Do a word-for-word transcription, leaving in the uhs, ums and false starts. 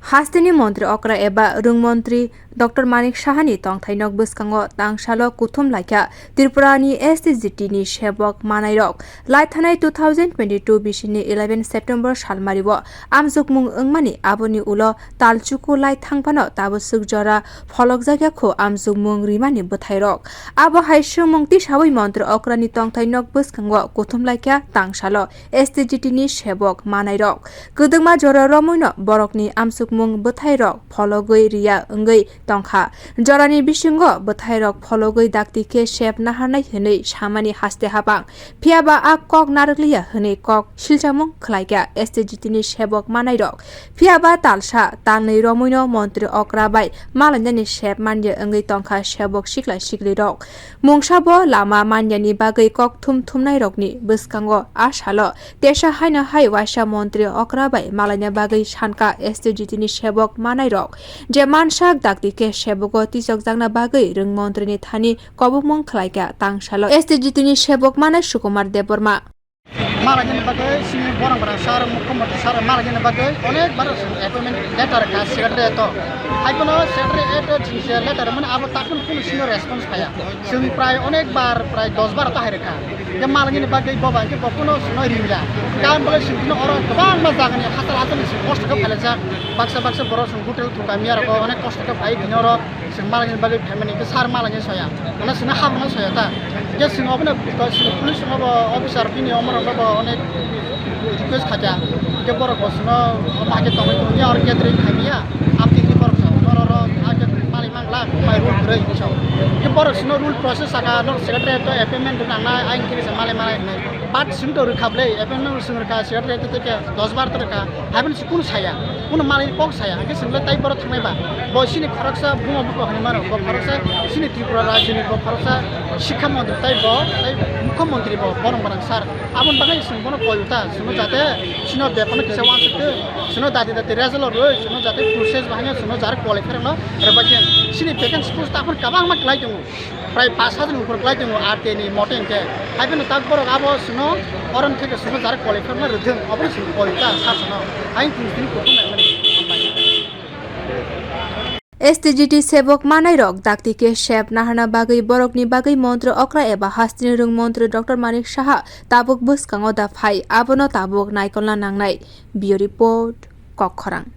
Hasteni montri okra eba rwng montri Doctor Manik Sahani tongthai nok bwskango tangsalo kuthum laikha Tripurani S T G T ni sebok manairok. Laithanai two thousand twenty-two bisini eleven September salmario amjokmung wngmani aboni ulo talchuku lai thangphano tabuk swk jora pholokjakya kho amjokmung rimani bwthairok. Abo hai swngmung tisawi montri okrani tongthai nok bwskango kuthum laikha tangsalo S T G T ni sebok manairok. Kwdwkma jora romwino borokni amsukmung bwthairok phologwi riya wngwi tongkha. Jorani bisingo bwthairok phologwi dakti khe sep naharnai hwnwi samani haste habang. Phiyaba a kok narwkliya hwnwi kok silchamung khlaikha S T G T ni sebok manairok. Phiyaba talsa talnwi romwino montri okra bai malainani sep manya wngwi tongkha sebok sikla siklirok. Mungsa bo lama manyani bagwi kok thum thumnairokni bwskango a salo tesa haino hai waisa montri okra bai malaina bagwi sanka S T G T ni sebok manairok, je mansak dakti khe sebogo tisokjakna bagwi rwng montri ni thani kobokmung khlaikha tangsalo S T G T ni sebok manai Sukumar Debbarma. Malainani bagwi sini borok borok sir, mukhyamantri sir malainani bagwi onek bar appointment letter kha secretariat o. Hai phano secretariat o chini je letter mani abo takhwno kunu sino response phaiya. Chwng prai onek bar prai dos bar ta hai rwkha. Je malainani bagwi bo bai khe bo kuno sino rimla. Kam bole chwng phano oro kwbangma jagani hatal hatal ni chwng kosto khe phailaijak. Baksa baksa borok chwng hotel thwngkha miya rok onek kosto khe phai tini oro. Chwng malainani bagwi phaimani, hwnkhe sir malainai soya. Mane chwngno habrokno soya ta. Hwnkhe chwng obono, chwng police rokno bo, officer bini omorokno bo onek request khaikha. Hwnkhe borok bo chwngno bahai khe tongwi tongya, oro gathering khaimya. Amtwi hwnwi borok sao, oro, oro, a khe malai mangla, bai rule kwrwi hwnwi sao. Hwnkhe borok chwngno rule process saka, norok secretariat o appointment rwnangnai, ayang khe malai malai hwnwi. But chwng to rwkha bwle, appointment chwng rwkha, secretariat tei khe dos bar ta rwkha. Haibani se kunu saya, kunu malai kok saya, hwnkhe chwng le tai borok thangnai ba. Bo chini khoroksa buma bupha hwnwi mano, bo khoroksa chini Tripura rajyoni, bo khoroksa sikha montri, tai bo, tai mukha montri bo, borok borok sir. Aboni bagwi chwng bono koi ta, chwngno jate chini bepano kisa uansuk twi, chwngno dati dati result rwwi, chwngno jate process bahai no chwngno jar qualify rwno rwbaikhe chini vacancy post ta aphano kwbangma kwlai tongo. Prai pash hajar ni upor kwlai tongo R T I ni mote hwnkhe. Hai phano tak borok abo chwngno oron theke chwngno jar qualify ma rwthwng, obo chwng koi ta sa chwngno. Ayang tini tini kutung naimani. S T G T sebok manairok dakti khe sep naharna bagwi borokni bagwi montri okra eba hasteni rwng montri Doctor Manik Saha tabuk bwskango da phai, abono tabuk naikolna nangnai. Bureau Report, Kokkhorang.